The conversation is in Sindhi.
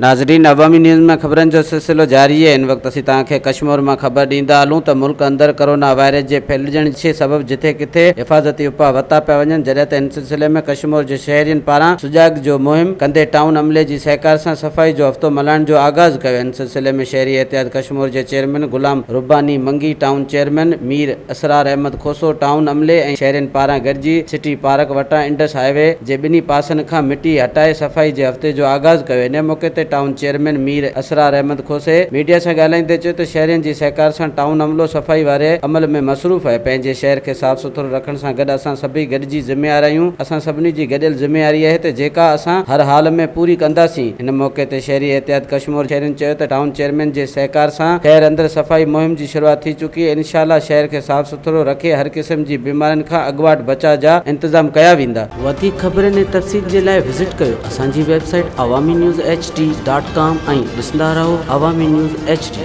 ناظرين عوامي نيوز ۾ خبرن جو سلسلو جاري آهي هن وقت اسين توهان کي ڪشمور مان خبر ڏيندا هلون ته ملڪ اندر ڪرونا وائرس جي ڦهلجڻ جي سبب جٿي ڪٿي حفاظتي اپاء ورتا پيا وڃن جڏهن ته ان سلسلي ۾ ڪشمور جي شهرين پاران سجاڳ جو مهم ڪندي ٽائون عملي جي سهڪار سان صفائي جو هفتو ملهائڻ جو آغاز ڪيو ان سلسلي ۾ شهري احتياط ڪشمور جي chairman Ghulam Rabbani Mangi town chairman Mir Israr Ahmed Khoso town عملي ۽ شهرين پاران گڏجي سٽي پارڪ وٽان انڊس هاء وي جي ٻنهي پاسن کان مٽي هٽائي صفائي جي هفتي جو آغاز ڪيو انهي موقعي تي town chairman Mir Israr Ahmed Khoso media سان ڳالهائيندي چيو ته شهرين جي سهڪار سان ٽائون عملو صفائي واري عمل ۾ مصروف آهي پنهنجي شهر کي صاف سٿرو رکڻ سان گڏ اسان سڀئي گڏجي ذميوار آهيون اسان سڀني جي گڏيل ذميواري آهي ته جيڪا اسان هر حال ۾ پوري ڪنداسين ان موقعي تي شهري احتياط ڪشمور شهرين چيو ته ٽائون چيئرمين جي سهڪار سان شهر اندر صفائي مهم جي شروعات ٿي چڪي آهي انشاء الله شهر کي صاف سٿرو رکي هر قسم جي بيمارين کان اڳواٽ بچاء جا انتظام ڪيا ويندا. وڌيڪ خبرن ۽ تفصيل جي لاء وزٽ ڪيو اسان جي website Awami news H D dot com ۽ ڏسندا رهو عوامي نيوز ايڇ ڊي.